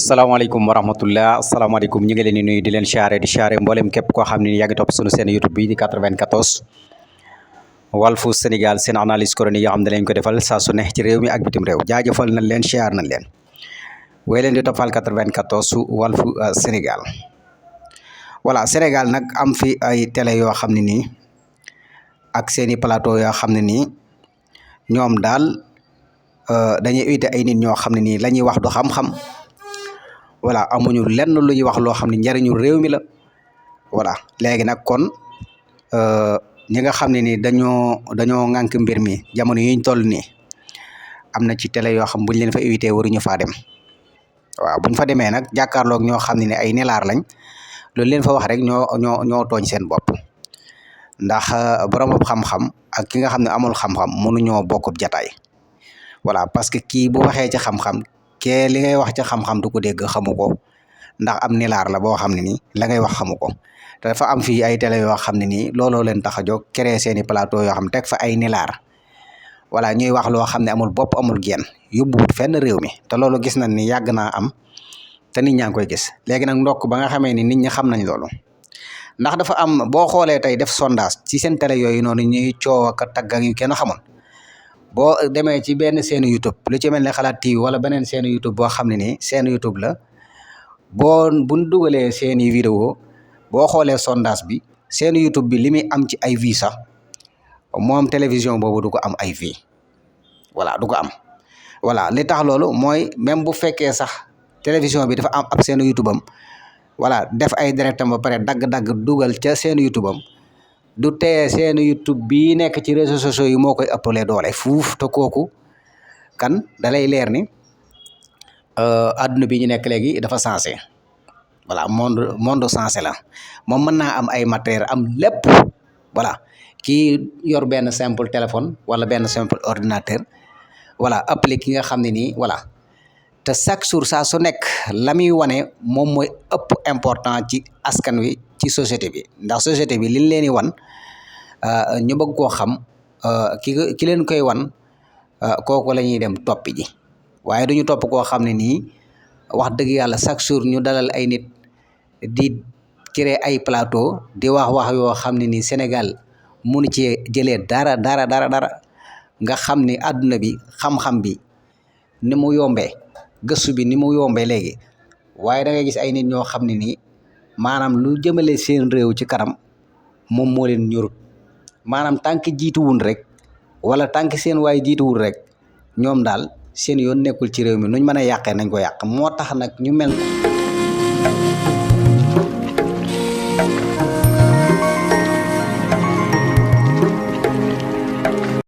salaamaaleykum wa rahmatullah asalaamaaleykum ñu ngi leen di nuyu di leen siyaare mboolem képp koo xam ne yaa ngi topp sunu seen YouTube bi di 94 Walfu Sénégal seen analyse chronique yoo xam ne lañ ko defal saa su ne ci réew mi ak bitim réew jaajëfal nañ leen siyaar nañ leen wéy leen di toppal 94 su Walfu Sénégal voilà Sénégal nag am fi ay télé yoo xam ne nii ak seeni plateau yoo xam ne nii ñoom daal dañuy invité ay nit ñoo xam ne nii la ñuy wax du xam-xam voilà amuñu lenn lu ñuy wax loo xam ne njariñu réew mi la voilà léegi nag kon ñi nga xam ne ni dañoo ŋànk mbir mi jamono yiñ toll nii am na ci télé yoo xam buñ leen fa invité waruñu faa dem waaw buñ fa demee nag jàkkaarloog ñoo xam ne ni ay nelaar lañ loolu leen fa wax rek ñoo tooñ seen bopp ndax borom xam-xam ak ki nga xam ne amul xam-xam mënuñoo bokk jataay voilà parce que kii bu waxee ci xam-xam ke li ngay wax ci xam-xam du ko dégg xamu ko ndax am nilaar la boo xam ne nii la ngay wax xamu ko te dafa am fii ay télé yoo xam ne nii looloo leen tax a jóg créer seeni plateau yoo xam teg fa ay nilaar voilà ñuy wax loo xam ne amul bopp amul genn yóbbuwut fenn réew mi te loolu gis nañ ni yàgg naa am te nit ñaa ngi koy gis léegi nag ndokk ba nga xamee ni nit ñi xam nañ loolu ndax dafa am boo xoolee tey def sondage ci seen télé yooyu noonu ñuy coow ak tagg ak yu kenn xamoon boo demee ci benn seen YouTube lu ci mel ne Xalaat TV wala beneen seen YouTube boo xam ne nii seen YouTube la buñ dugalee seeni vidéo boo xoolee sondage bi seen YouTube bi li muy am ci ay vues sax moom télévision boobu du ko am ay vues voilà du ko am voilà li tax loolu mooy même bu fekkee sax télévision bi dafa am ab seen YouTube am voilà def ay directam ba pare dagg-dagg dugal ca seen YouTube am du teye seen YouTube bii nekk ci réseaux sociaux yi moo koy ëppalee doole fuuf te kooku kan dalay leer ni adduna bi ñu nekk léegi dafa sensé voilà monde sensé la moom mën naa am ay matériel am lépp voilà kii yor benn simple téléphone wala benn simple ordinateur voilà appelé ki nga xam ne nii voilà te chaque jour saa su nekk la muy wane moom mooy ëpp important ci askan wi ci société bi ndax société bi liñ leen di wan ñu bëgg koo xam ki leen koy wan kooku la ñuy dem toppi ji waaye duñu topp koo xam ne nii wax dëgg yàlla chaque jour ñu dalal ay nit di créer ay plateau di wax yoo xam ne nii Sénégal munu ci jëlee dara nga xam ni àdduna bi xam-xam bi ni mu yombee gëstu bi ni mu yombee léegi waaye da ngay gis ay nit ñoo xam ne nii maanaam lu jëmale seen réew ci kanam moom moo leen ñorut maanaam tànk jiituwul rek wala tànk seen waay jiituwul rek ñoom daal seen yoon nekkul ci réew mi nuñ mën a yàqee nañ ko yàq moo tax nag ñu mel